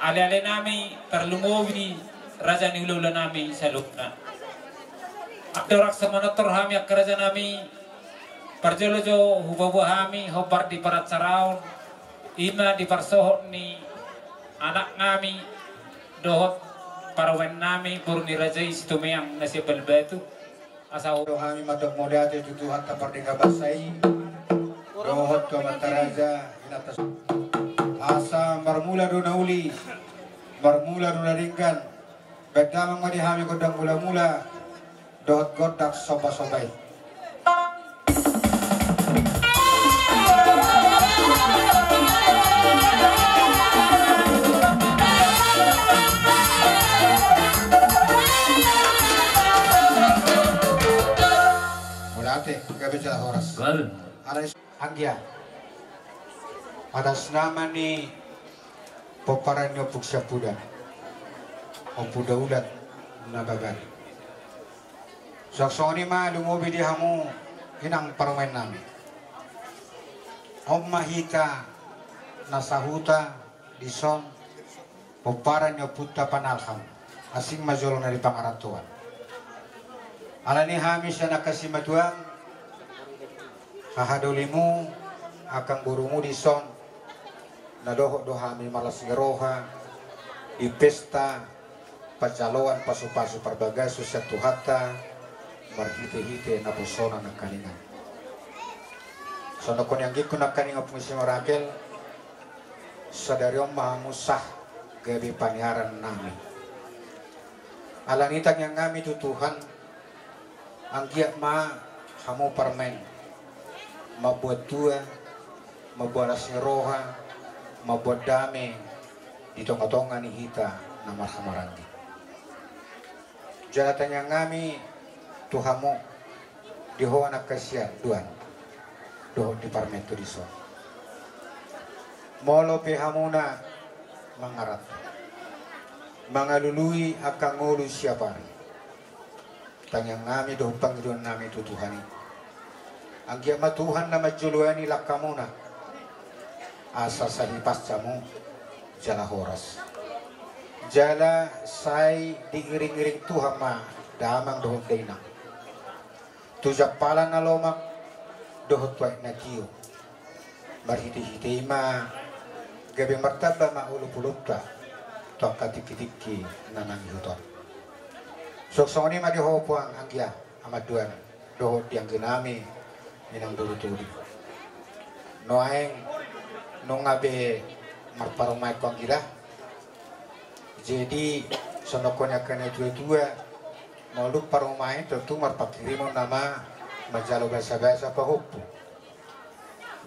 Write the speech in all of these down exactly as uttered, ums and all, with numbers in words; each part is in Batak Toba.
Ale-ale nami, tarlumobi raja ni hula-hula nami saluhutna. Andorang so manortor hami angka raja nami, parjolo jo hupaboa hami hombar di paracara on, ima di parsohot ni anak nami dohot parumaen nami boru ni raja i Situmeang na sian Batu. Asa ho- do hami mandok mauliate tu Tuhanta pardenggan basa i dohot tu amanta raja, inanta. Asa marmula do na uli, marmula do na denggan. Baen damang ma di hami gondang mula-mula dohot gondang somba-somba i. Mauliate, gabe jala horas. Gabe. Aras. Anggia. Atas nama ni pomparan ni Ompu Siampudan, Ompu Daulat Nababan. Suang songon i ma lumobi di hamu inang parumaen nami. On ma hita na sahuta dison, pomparan ni ompunta Panalham, asing ma jolona di pangarantoan. Alani hami sian angka simatuam, hahadolimu, angkang borumu dison, na dohot do hami marlas ni roha di pesta panjaloan pasu-pasu parbagason sian Tuhanta marhite-hite naposoan nangkaningan. Songon nangkin i anggingku nangkaningan, Ompung Simarakel, sadari on ma hamu sah gabe paniaran nami. Alani tangiang nami tu Tuhan, anggiat ma hamu parumaen mambuat tua, mambuat las ni roha, mambuat dame di tonga-tonga ni hita na marhahamaranggi. Jala tangiang nami tu hamu, di ho anak hasian duan dohot di parumaenta dison. Molo pe hamuna mangaranto, mangalului angka ngolu siapari, tangiang nami dohot pangidoan nami tu Tuhan i, anggiat ma Tuhan na manjoloani langkamuna, asa sai hipas hamu jala horas. Jala sai diiring-iring Tuhan ma damang dohot dainang tu jampalan na lomak dohot tu aek na tio. Marhite-hite i ma gabe martamba ma olop-olopta tu angka tingki-tingki na mangihut on. Suang songon i ma di ho puang anggia amanduan dohot di anggi nami inang boru Todi. Nuaeng nunga be marparumaen ho anggi da. Jadi songon nangkin angka na tua-tua, molo dung parumaen tontu marpanghirimon nama manjalo basa-basa pahompu.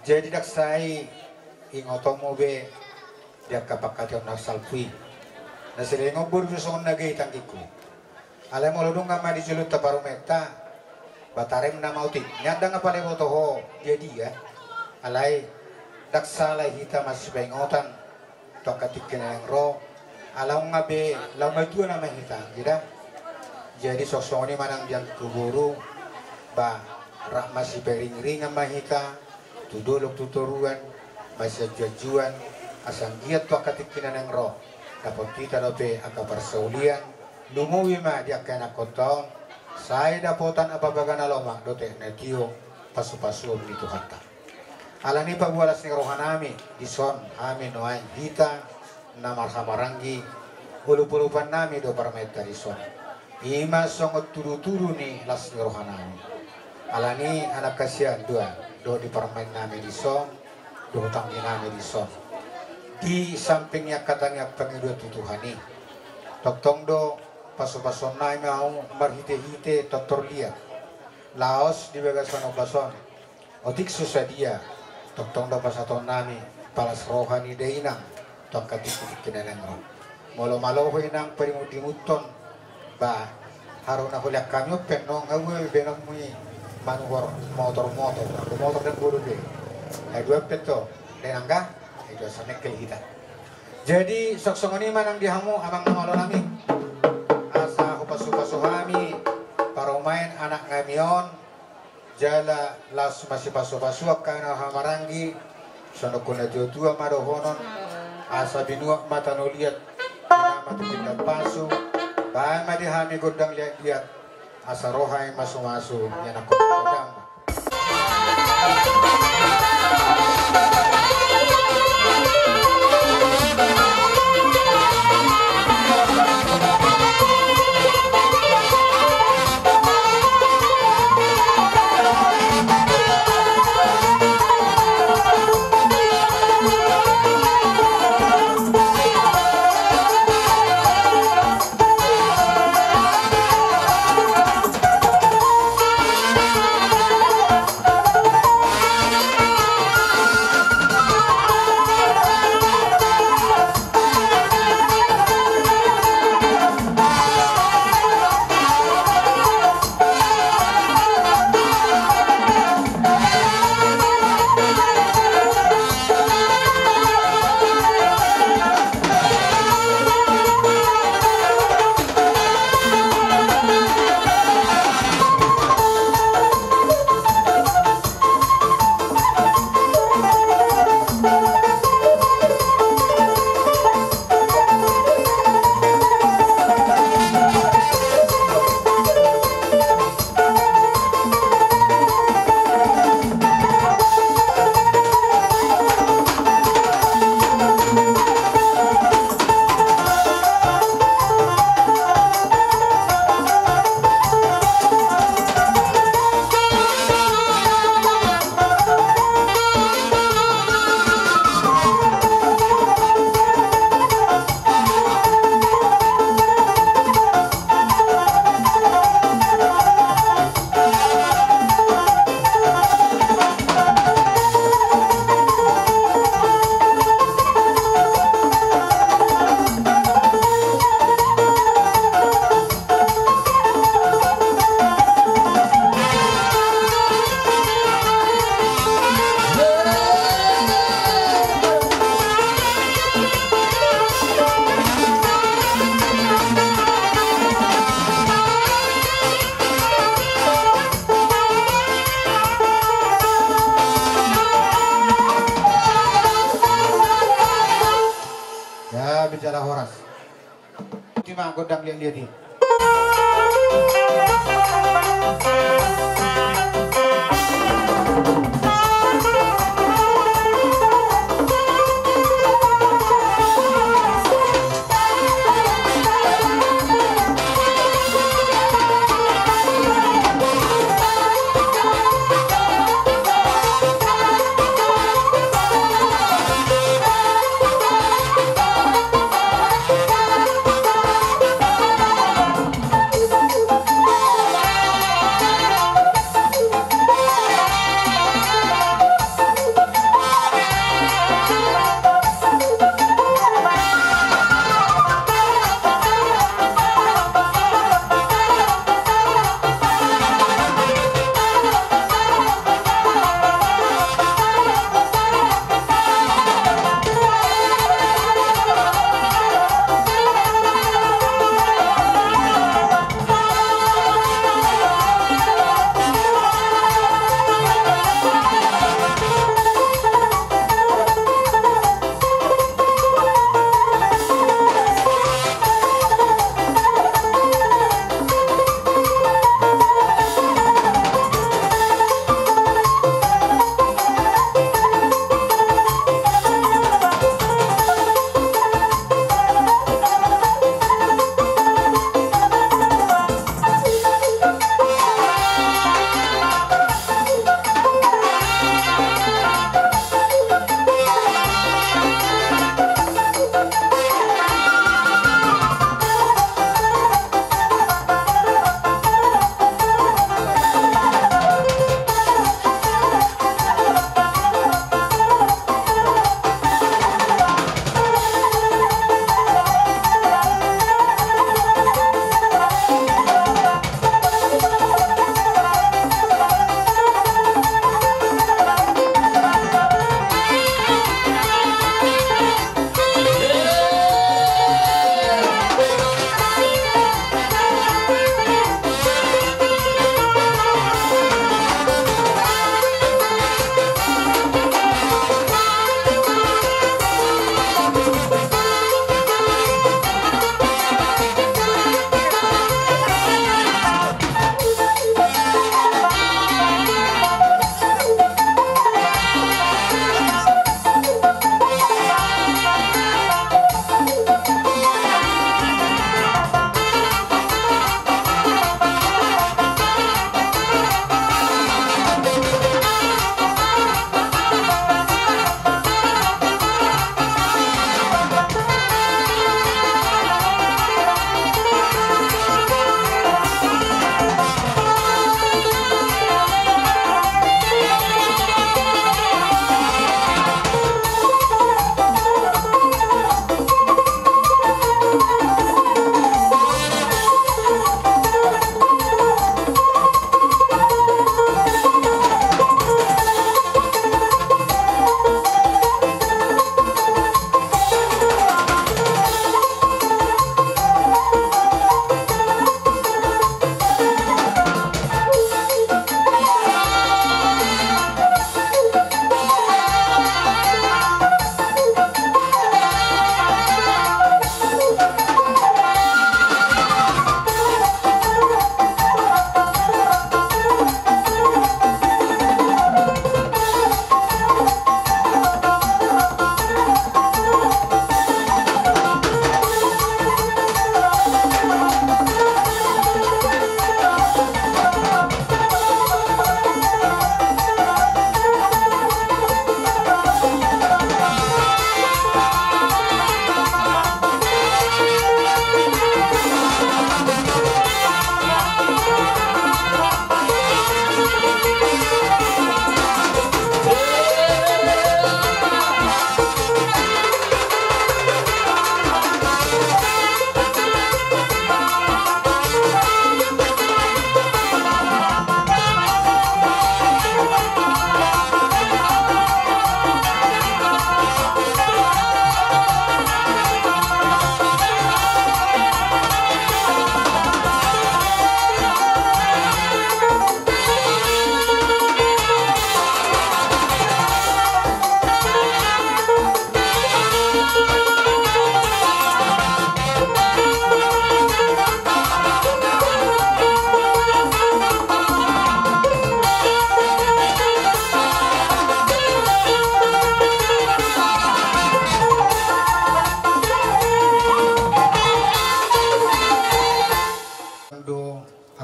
Jadi ndang sai ingotonmu be di angka panghataion na salpu i. Na saleleng on boru do songon na gait anggingku. Alai molo dung ma di jolonta parumaenta, batarem nama otik. Nian ndang apala iboto ho dia-dia. Alai ndang sala hita masipaingotan tu angka tingki na naeng ro. Ala nunga be laho matua nama hita, anggi da. Jadi suang songon i ma nang di angka boru, ba rap masipairing-iringan ma hita tu dolok tu toruan, masianju-anjuan, asa anggiat tu angka tingki na naeng ro dapot hita dope angka parsaulian, lumobi ma di angka ianakhonta on, sai dapotan ababaga na lomak dohot aek na tio, pasu-pasuon ni Tuhanta. Alani i paboa las ni roha nami dison, hami nuaeng hita na marhahamaranggi, olop-olopan nami do parumaenta dison. I ma songon tudu-tudu ni las ni roha nami. Alani i anak hasian duan dohot di parumaen nami dison, dohot anggi nami dison. Di samping ni angka tangiang pangidoan tu Tuhan i, tongtong do pasu-pasuon nami ma hamu marhite-hite tortor liat. Laos di bagasan ombas on, otik so sadia, tongtong do pasahaton nami palas roha ni dainang tu angka tingki-tingki na naeng ro. Molo malo ho inang parimut-rimuthon, ba haroro na holian hami on pe annon, nga ua be baenonmu i manuhor motor-motor, anggo motor ndang boi be. Ai duan pe to, dainang ga? Ai duan, sanengkel hita. Jadi suang songon i ma nang di hamu amang na malo nami, asa hupasu-pasu hami parumaen anak nami on, jala laos masipasu-pasu angka na marhahamaranggi, songon na tua-tua ma dohonon, asa binuat ma tano liat Nama tu pinda pasu, baen ma di hami gondang liat-liat, asa roha i masu-masu, ia na gondang. Ya, bicara horas. Ima gondang liat-liat i.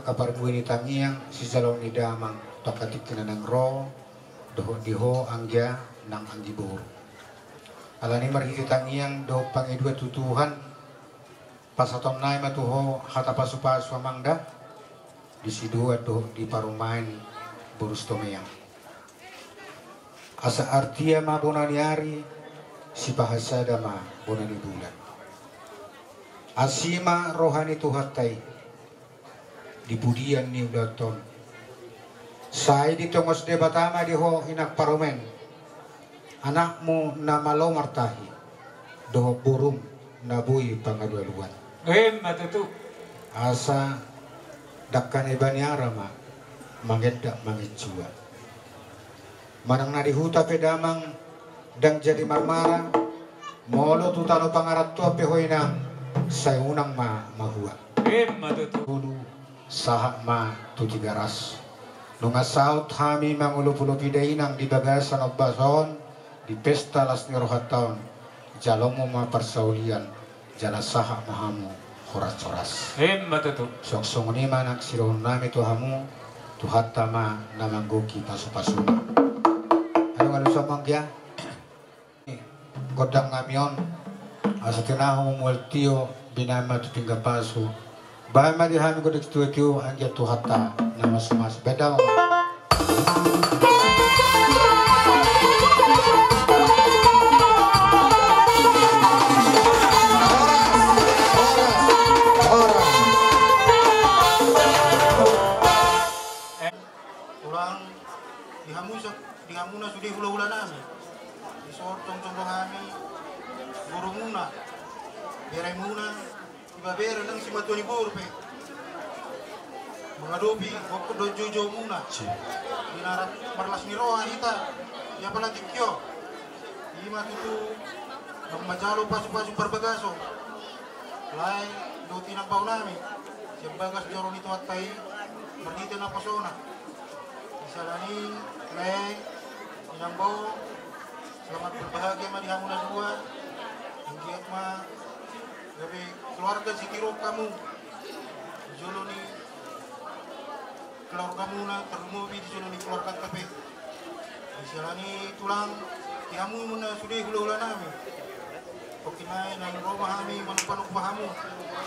Angka parbue ni tangiang sijaloon ni damang tu angka tingki na naeng ro, dohot di ho anggia nang anggi boru. Alani marhite tangiang dohot pangidoan tu Tuhan, pasahatonnami ma tu ho hata pasupasu amang da, di sidoan dohot di parumaen boru Sitomeang. Asa artia ma bona ni ari, sipahasada ma bona ni bulan. Asi ma roha ni Tuhanta i di pudian ni ulaonta on. Sai ditongos Debata ma di ho inang parumaen, anakmu na malo martahi dohot borum na boi pangalualuan. Emma tutu. Asa dangka na i baniara ma mangendak manginjua. Manang na di huta pe damang ndang jadi marmara, molo tu tano pangarantoan pe ho inang, sai unang ma mahua. Emma tutu. Ulu sahat ma tu Tigaras. Nunga saut hami mangolopolopi dainang di bagasan ombas on, di pesta las ni rohanta on, jaloonmu ma parsaulian, jala sahat ma hamu horas-horas. Emma tutu. Suang songon i ma nang sidohononnami tu hamu, Tuhanta ma na manggohi pasupasuna. Adong alusan ma anggia gondang nami on, asa tinahu mual tio, binahen ma tu pinggan pasu. Bahen ma di hami gondang sitiotio, anggiat Tuhanta na mamasu-masu. Bahen damang. Horas, horas, horas. Tulang, di hamu sa-, di hamuna sude hula-hula nami. Dison jongjong do hami, borumuna, beremuna, ibebere nang simatua ni boru pe. Mangadopi gokhon dohot joujoumuna. Di na rap marlas ni roha hita, di apala tingki on. I ma tutu, nang manjalo pasu-pasu parbagason. Lae dohot inang bao nami, sian bagas joro ni Tuhanta i, marhite naposona. Di siala ni i, lae, inang bao, selamat berbahagia ma di hamu na dua. Anggiat ma gabe keluarga sitiruon hamu di jolo ni keluargamuna, tarlumobi di jolo ni keluarganta pe. Di siala ni i tulang, di hamu ma na sude hula-hula nami. Pokokna nang ro ma hami manomba-nomba hamu.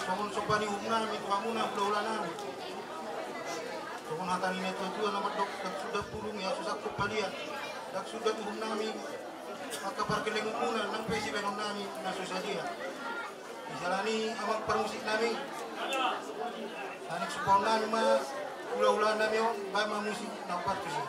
Songon somba ni uhum nami tu hamuna hula-hula nami. Songon hata ni natua-tua na mandok, ndang suda pudung ia so sangkop palia. Ndang suda uhum nami angka pargellengonmuna, nang pe sibahenon nami na so sadia. Di siala ni i amang parmusik nami, naeng sumbaon nami ma hula-hula nami on, bahen ma musik na umpartusi.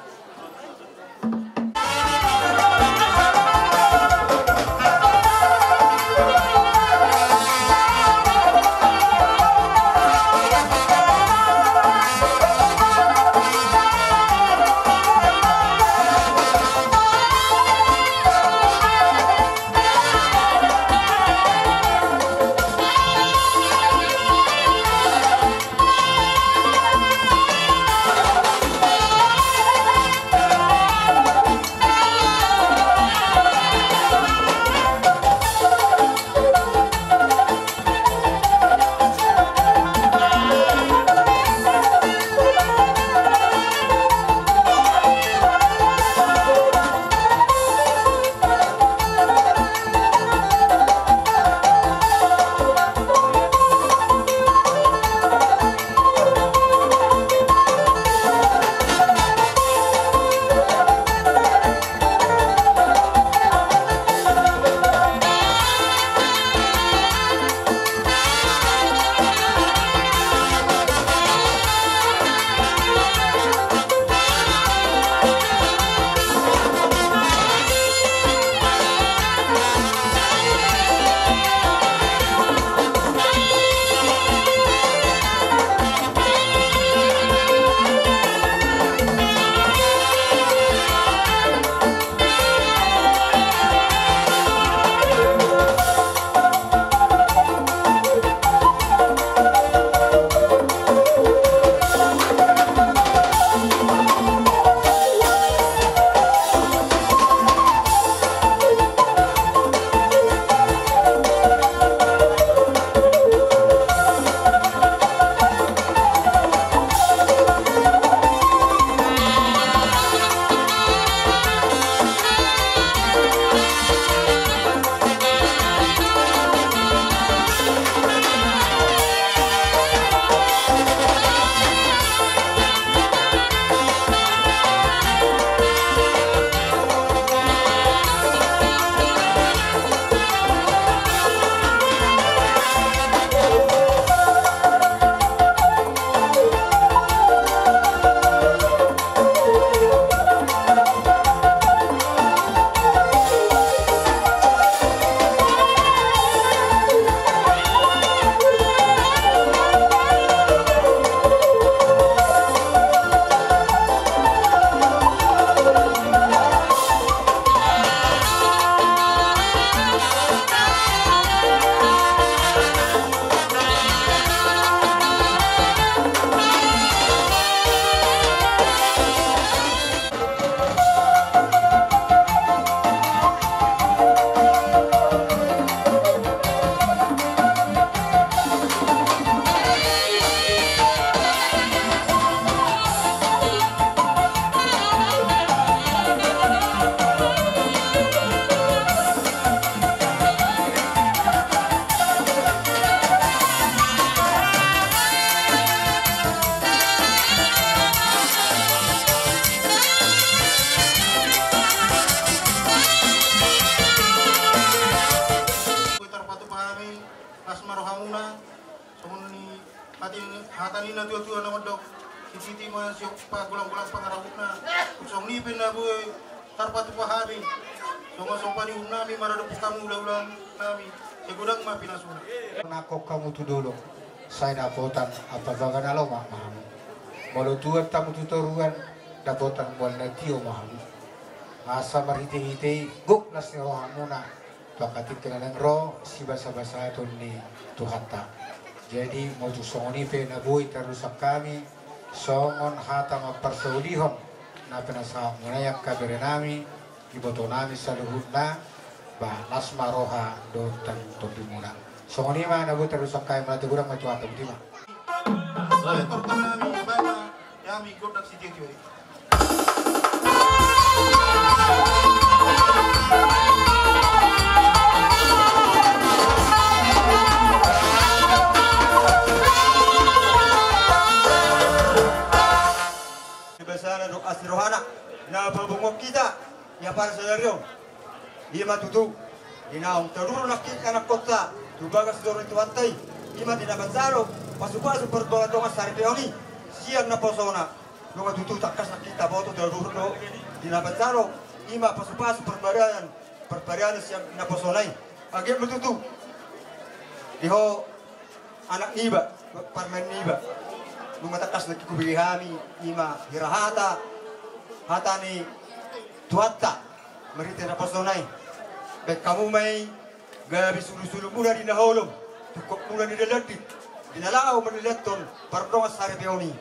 Hami las ma rohamuna, songon ni hata ni, hata ni natuatua na mandok, sititi ma siop pangolanggolang pangarahutna, songon i pe na boi tarpatupa hami, songon sombanihunnami maradophon hamu ulaulannami, sai godang ma pinasuna. Nangkok hamu tu dolok, sai dapotan ampa baga na lomak ma hamu. Molo tuat hamu tu toruan, dapotan mual na tio ma hamu. Asa marhitehite i gok las ni rohamuna tu angka tingki na naeng ro sibasabasaton ni Tuhanta. Jadi molo tung songon i pe na boi tarusang hami songon hata mamparsaulihon na pinasahatmuna i angka berenami, ibotonami saluhutna, ba las ma roha dohot tondimuna. Songon i ma na boi tarusang hami, mauliate godang ma tu Tuhanta, botima. Setorkan nami bae ma hami gondang sitio-tio i. Di basana dohot asi rohana na pabungon hita, ia pada sadari on. Ima tutu, di naung taduhur nangkin anakkonta tu bagas joro ni Tuhanta i, ima di na manjalo pasupasu pardongan saripeon i sian naposona. Nunga tutu tangkas nangkin taboto taduhur do di na manjalo ima pasupasu parbadanan, parbadanan sian naposona i. Anggiat ma tutu di ho anak niba, parumaen niba. Nunga tangkas nangkin hubege hami ima hira hata, hata ni Tuhanta marhite naposona i. Baen hamu ma i gabe sulusulumuna di na holom, tungkotmuna di na landit, di na laho mandalanhon pardongan saripeon i.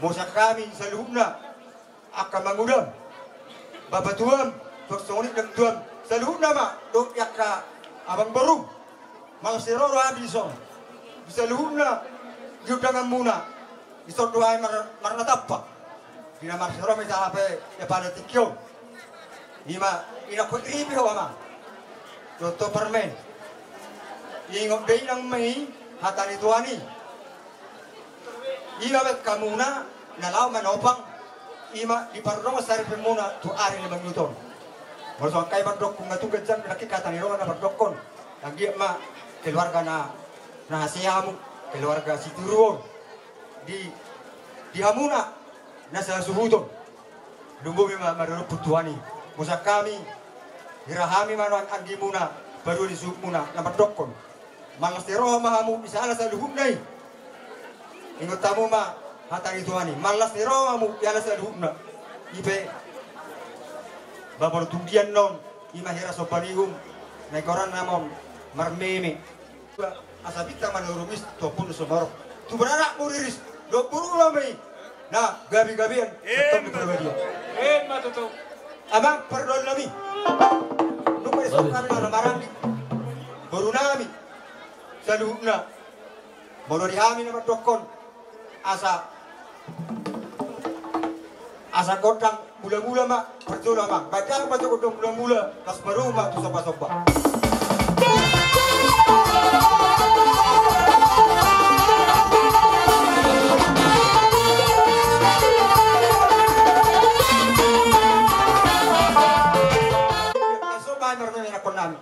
Mauliate hami saluhutna, angka amangudam, bapatuam, songon i inangtuam, saluhutna ma dohot angka amangborum. Marlas ni roha do hami dison, di saluhutna di undanganmuna. Dison do hami mar-, marnatampak. Di na marlas ni roha ma hita hape ia pada tingki on. Ima, inang, hot ripe ho amang dohot ho parumaen. Ingot do inang ma i hata ni Tuhan i. Ima baen hamuna na laho manopang ima di pardongan saripeonmuna tu ari na mangihut on. Molo songon hami mandokkon, nga tung ganjang do nangkin hata ni dongan na mandokkon. Anggiat ma keluarga na, na hasea hamu, keluarga sitiruon di, di hamuna na sahasuhuton. Lumobi ma maradophon Tuhan i. Mauliate hami, hira hami ma nuaeng anggimuna, parumaen ni suhutmuna na mandokkon, marlas ni roha ma hamu di siala saluhutna i. Ingot hamu ma hata ni Tuhan i, marlas ni roha ma hamu di siala saluhutna. I pe, ba molo tung dia annon, ima hira sombanihum na ingkoranna ma on marmeme. Asa pinta ma na rumis tu ompung ni somorop, tu baranakmu riris dohot boruna ma i na gabegabean. Emma tutu. Amang pardoannami, nunga dison hami na maranggi, borunami saluhutna. Molo di hami na mandokkon asa, asa gondang mulamula ma parjolo amang. Baen ma gondang mulamula, las ma roha ma tu sombasomba. Las ma roha ma anakkonami.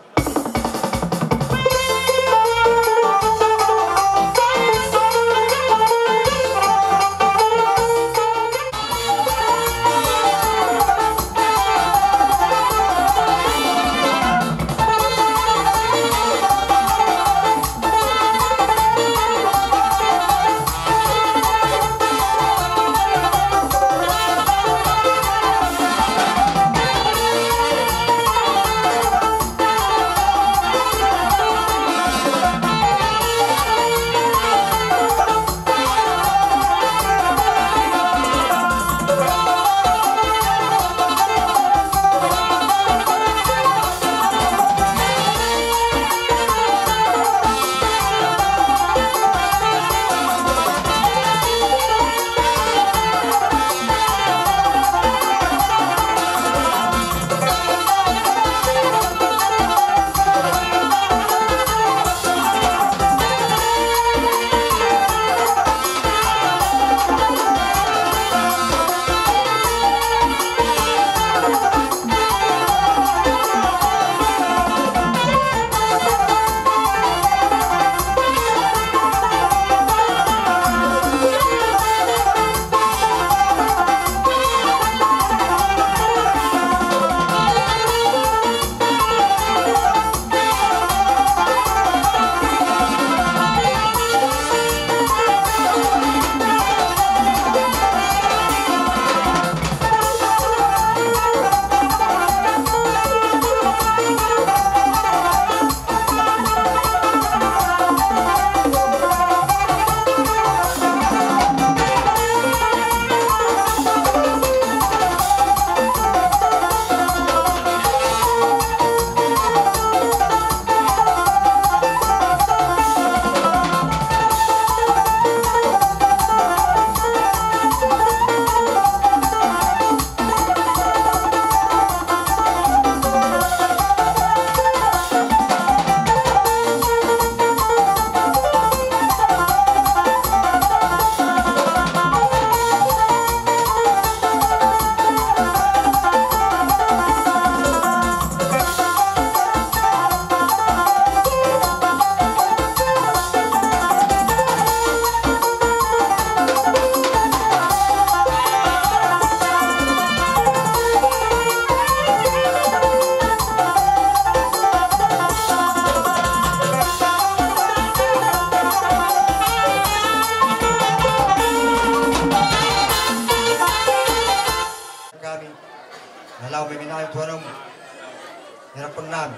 Pernah.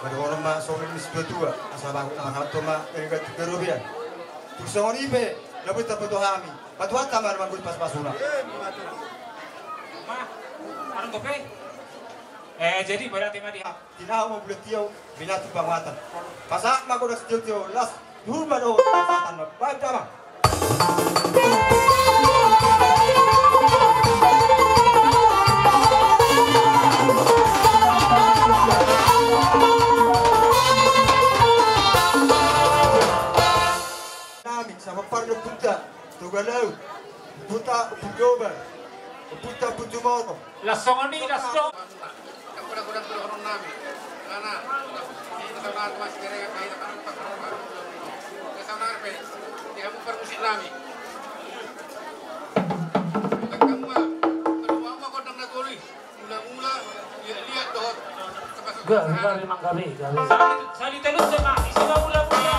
Mari hormat ma songon ni situatua, asa bahu na halato ma dari gatu garobian. Tung songon i pe, na boi tarboto hami. Patuhanta ma na manggohi pasupasuna. Ma, arung gope. Eh, jadi berarti ma di ha. Tinahu ma bulan tiau, binatu panguatan. Pasahat ma godang sitiotio, las. Hurma do, satan ma. Baik, damang. Nami, sama parlo punta. Toga Laut, Ompunta Ompu Gobar, Ompunta Ompu Jumoro. Las songon i, las do. Mula-mula, liat-liat dohot. Gabe, gabe, manggabe, gabe. Sali, sali tolu sama, isi ma mula-mula.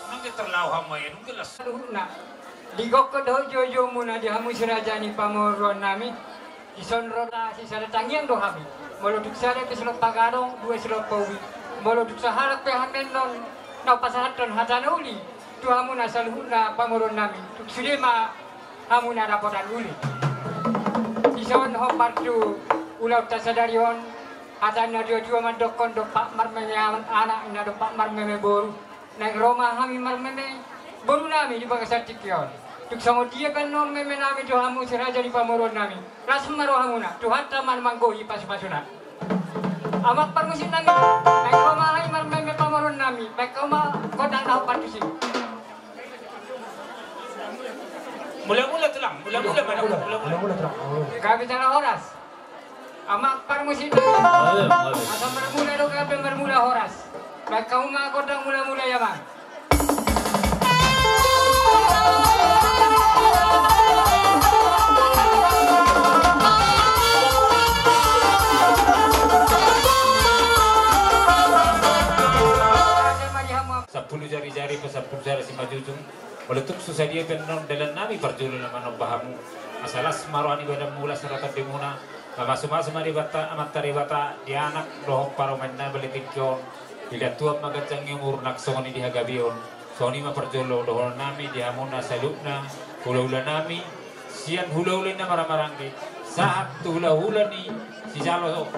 Nunga terlalu hama ya, nunga las. Saluhutna. Digokkon dohot joujou muna di hamu si raja ni pamoruon nami. Dison ro na sisada tangiang do hami. Molo dung sada pe silop pagadong, dua silop paubi. Molo dung sahalak pe hami annon na pasahathon hata na uli tu hamuna saluhutna pamoruon nami. Tung sude ma hamuna dapotan uli. Dison hombar tu ulaonta sadari on, hata na dua-dua mandokkon dompak marmeme anak, na dompak marmeme boru. Naeng ro ma hami marmeme boru nami di bagasan tingki on. Tung songon dia pe annon meme nami tu hamu si raja ni pamoruon nami. Las ma rohamuna, Tuhanta ma na manggohi pasupasuna. Amang parmusik nami, naeng ro ma hami marmeme pamoruon nami, baen hamu ma gondang na hombar tusi. Mula-mula tulang, mula-mula mana? Mula-mula. Mula-mula tulang. Gabe jala horas. Amang parmusik. Asa marmula do gabe marmula horas. Baen hamu ma gondang mula-mula i, amang. Sampulu jari-jari, pasampulu sada simanjujung. Molo tung so sadia pe annon dalan nami parjolo na manomba hamu. Asa las ma roha ni badanmu, las roha tondimuna. Mamasumasu ma Debata, Amanta Debata, di anak dohot parumaenna balik tingki on. Di datuan ma ganjang ni umur nang songon i di hagabeon. Songon i ma parjolo dohonon nami di hamuna saluhutna, hula-hula nami. Sian hula-hula na marhahamaranggi sahat tu hula-hula ni sijalo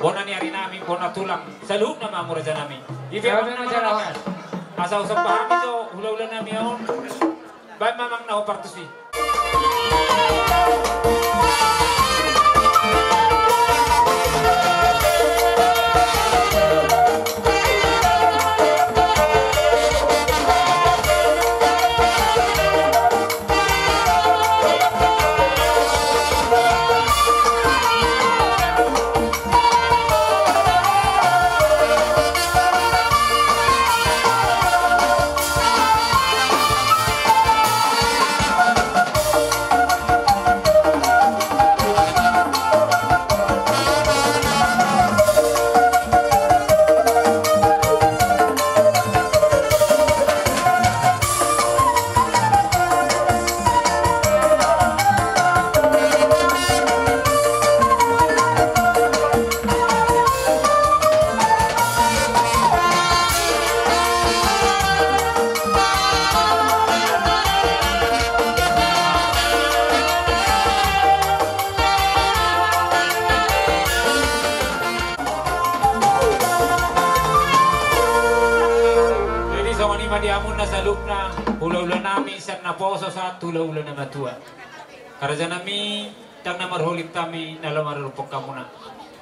bona ni ari nami, bona tulang, saluhutna ma hamu raja nami. Ipe ma na jala horas. Asa husomba hami jo hula-hula nami on. Baen ma amang na hombar tusi. Di hamuna saluhutna, hulahula nami sian naposo sahat tu hulahula na matua. Karaja nami, ndang na marholit hami na laho maradophon hamuna.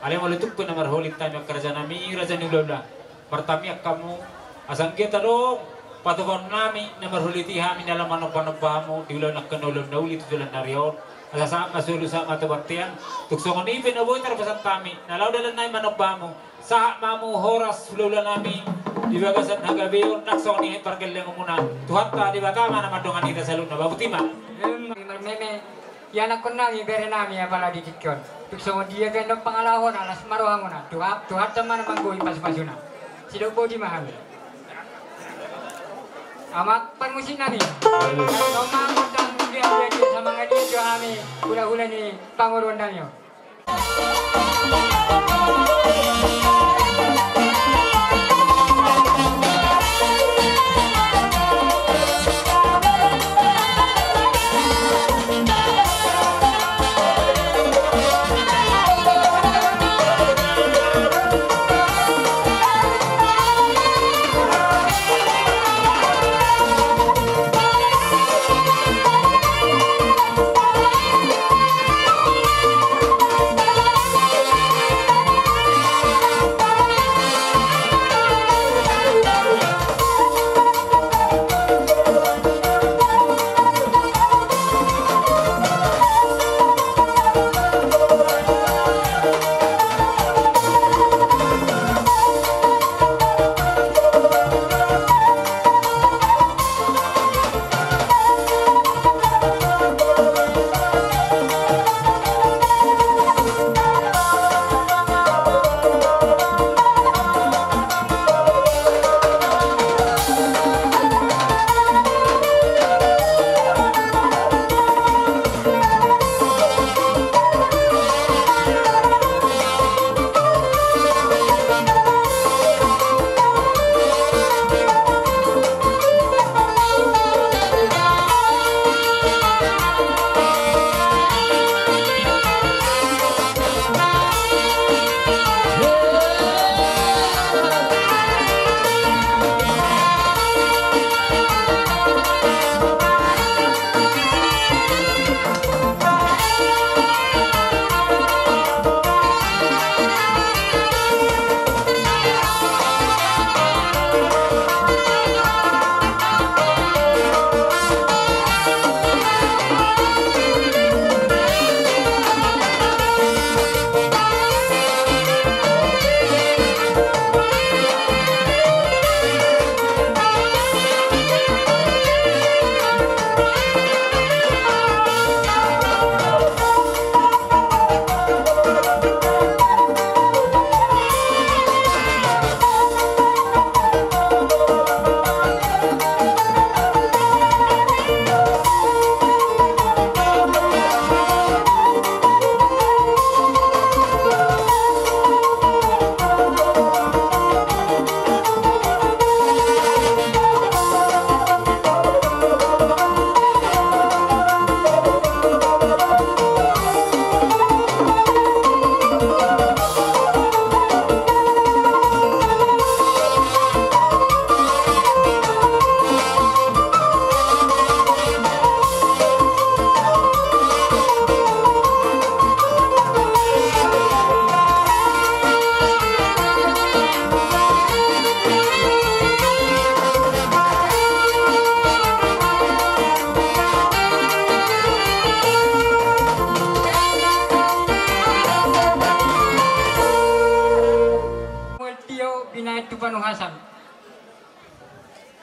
Alai molo tung pe na marholit hami, karaja nami, raja ni hulahula, martangiang hamu, asa anggiat adong patupaon nami na marholit i hami na laho manombanomba hamu di ulaon angka na ulaon na uli tu joloan ni ari on. Asa sahat ma solu, sahat ma tu bontean. Tung songon i pe na boi tarpasahat hami, na laho dalan nami manomba hamu, sahat ma hamu horas hulahula nami di bagasan hagabeon, nang songon i pargellengonmuna. Tuhanta Debata ma na mandongani hita saluhutna. Ba boti ma. Em, marmeme, ianakhon nami, bere nami, apala di tingki on. Tung songon dia pe ndang pangalahona, las ma rohamuna. Tuha-, Tuhanta ma na manggohi pasupasuna. Sidok boti ma hami. Amak parmusik nami. Toma, gondang dia, dia, dia, sama dia, dia, hami hulahula ni panguruan nami on. Tio binahen tu panuhasan.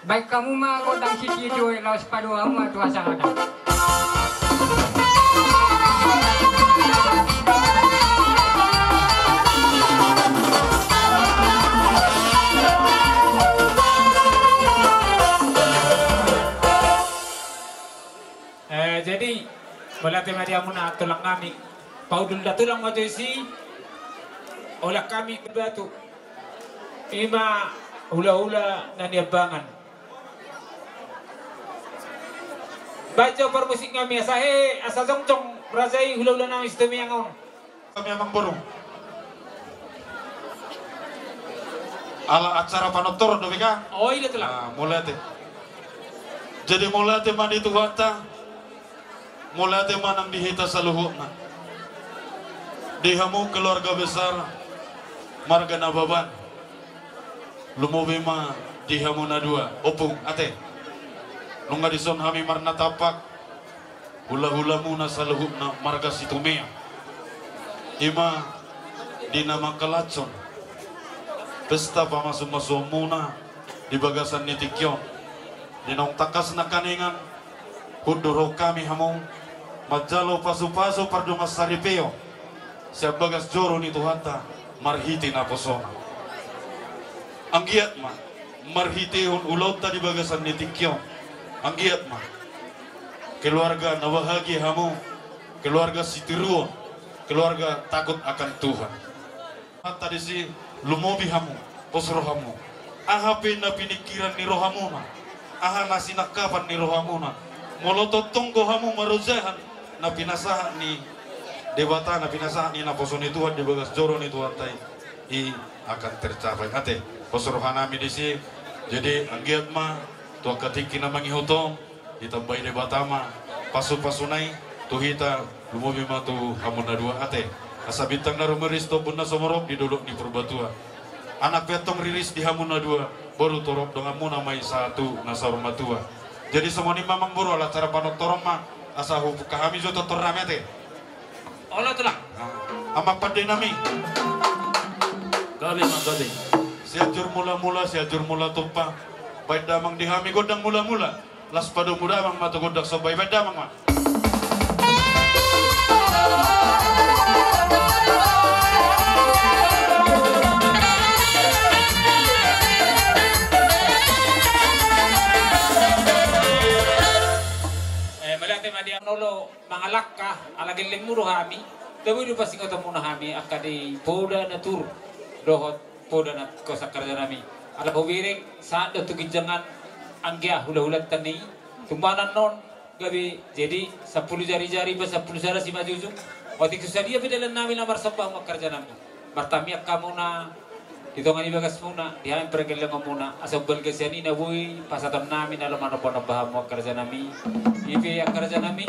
Baen hamu ma gondang sitio-tio i, laos padomu ma tu hasangapon. Eh, jadi, mauliate ma di hamuna tulang nami. Paudul da tulang ma jo disi, holan hami tu batu. Ima hulahula na niambangan. Baen jo parmusik nami asa he, asa jongjong raja i hulahula nami Situmeang on. Kami amang boru. Ala acara panortoron do be kan? O, i da tulang. Ah, mauliate. Jadi mauliate ma di Tuhanta, mauliate ma nang di hita saluhutna. Di hamu keluarga besar marga Nababan, lumobi ma di hamu na dua, ompung, ate. Nunga dison hami marnatampak hulahulamuna saluhutna marga Situmea. Ima di na mangkalashon pesta pamasumasuonmuna di bagasan ni tingki on. Di naung tangkas nangkaningan, hundul roha hami hamu manjalo pasupasu pardongansaripeon sian bagas joro ni Tuhanta marhite naposona. Anggiat ma marhitehon ulaonta di bagasan ni tingki on, anggiat ma keluarga na bahagia hamu, keluarga sitiruon, keluarga takut akan Tuhan. Mata disi, lumobi hamu, pos rohamu. Aha pe na piningkiran ni rohamuna, aha na sinangkapan ni rohamuna, molo tongtong do hamu marojahan na pinasahat ni Debata, na pinasahat ni naposo ni Tuhan di bagas joro ni Tuhanta i, i akan tercapai. Ate, pos rohanami disi. Jadi anggiat ma tu angka tingki na mangihut on, ditambai Debata ma pasupasuna i tu hita, lumobi ma tu hamu na dua, ate. Asa bintang na rumiris tu ombun na sumorop di dolok ni Purbatua, anak pe antong riris di hamu na dua, boru torop donganmuna ma i sahat tu na saur matua. Jadi songon i ma amang boru, ala acara panortoron ma, asa hubuka hami jo tortornami, ate. Olo, Tulang. Amang pandenami. Gabe, Amang, gabe. Sianjur Mulamula, Sianjur Mulatumpa. Baen damang di hami gondang mulamula. Las padomu damang ma tu gondang somba i, baen damang ma. Eh, mauliate ma di hamu na olo mangalangka, ala gellengmu do hami, tabo i do pasingotonmuna hami angka di poda na tur dohot poda na tingkos, angka rajanami. Ala hubereng sahat do tu ginjang an anggia hulahulanta i, tumbanan on gabe jadi sampulu jarijari pe sampulu sada simanjujung. Otik tu sadia pe dalannami na marsomba hamu, angka rajanami. Martangiang hamuna di tonga ni bagasmuna, di hami pargellengonmuna, asa umbalga sian i na boi pasahatonnami na laho manombanomba hamu, angka rajanami. I pe, angka rajanami,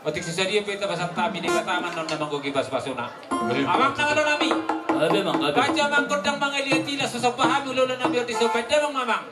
otik tu sadia pe tapasahat hami, Debata ma annon na manggohi pasupasuna. Amang na olo nami. Gabe, Amang, gabe. Baen jo, Amang, gondang mangaliat i, laos somba hami hulahula nami on dison, baen damang ma, Amang.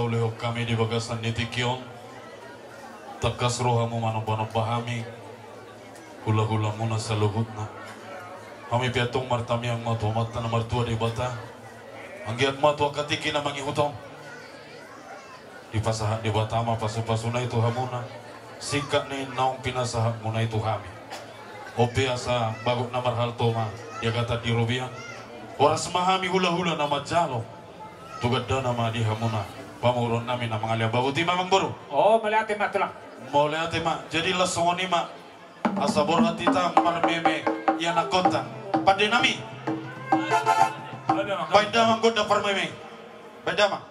Ulehon hami di bagasan ni tingki on, tangkas rohamu manomba-nomba hami, hula-hulamuna saluhutna. Hami pe antong martamiang ma tu Amanta na martua Debata, anggiat ma tu angka tingki na mangihut on, dipasahat Debata ma pasu-pasuna i tu hamuna, singkat ni naung pinasahatmuna i tu hami. On pe asa bagot na marhalto ma di agatan di robean, horas ma hami hula-hula na manjalo, tu gandana ma di hamuna pamoruon nami na mangalean bagot i ma, amang boru. O, mauliate ma, Tulang. Mauliate ma. Jadi laos songon i ma, asa borhat hita marmeme ianakhonta. Pande nami, baen damang gondang parmeme. Baen damang.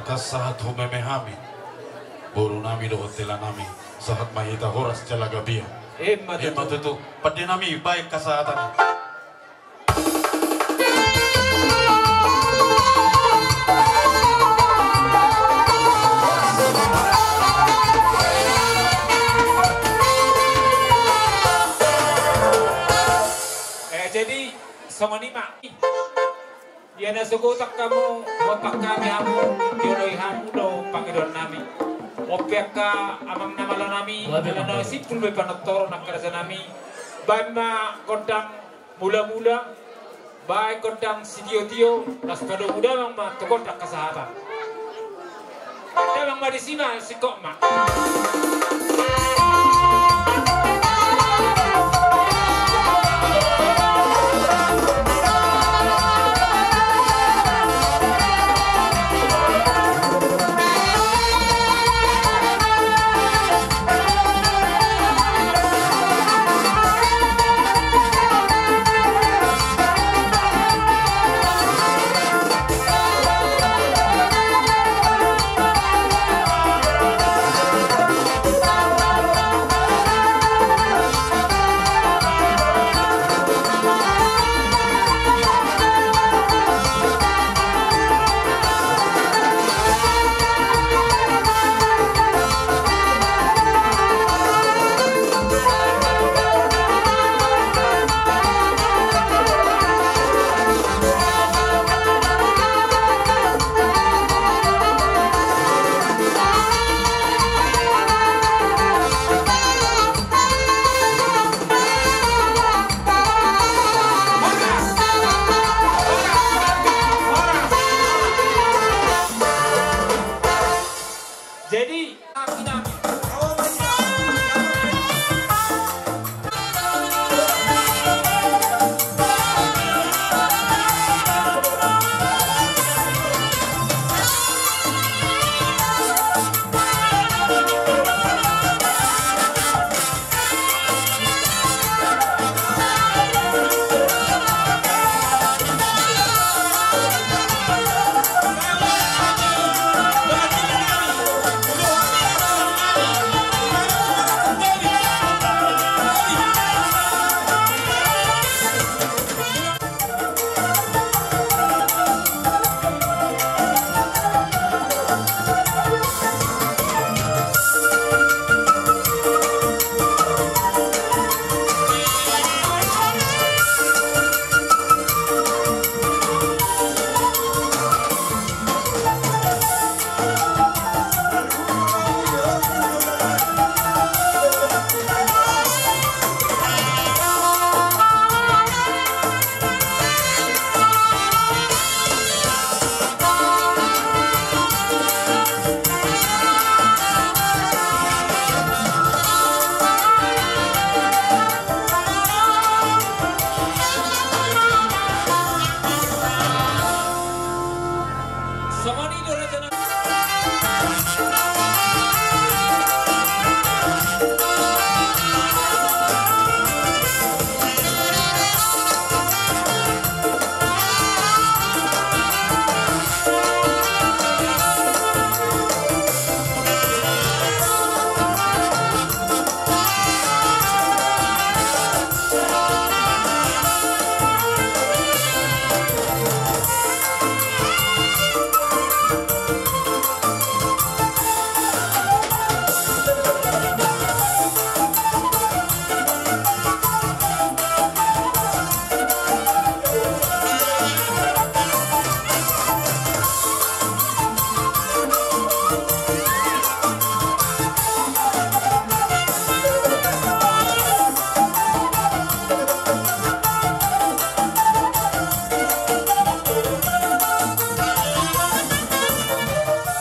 Sahat-sahat humeme hami, boru nami dohot hela nami. Sahat ma hita, horas jala gabe. Ima tutu. Ima tutu. Pande nami, baen hasahatan. Eh, jadi, songon i ma. Ia na so gotang hamu, huompa hami hamu, dioloi hamu do pangidoan nami. On pe angka amang na malo nami, ala na simpul be panortoron angka raja nami. Baen ma gondang mula-mula, baen gondang sitio-tio, laos padomu damang ma tu gondang hasahatan. Damang ma disi ma, singkop ma. Jadi,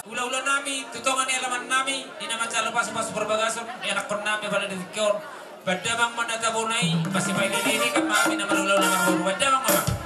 Hula-hula nami, tu tonga ni alaman nami, di na manjalo pasu-pasu parbagason, di anakkon nami pala di tingki on. Baen damang ma na tabo na i, pasipailele-lele kan ma hami na marhula-hula marboru. Baen damang ma.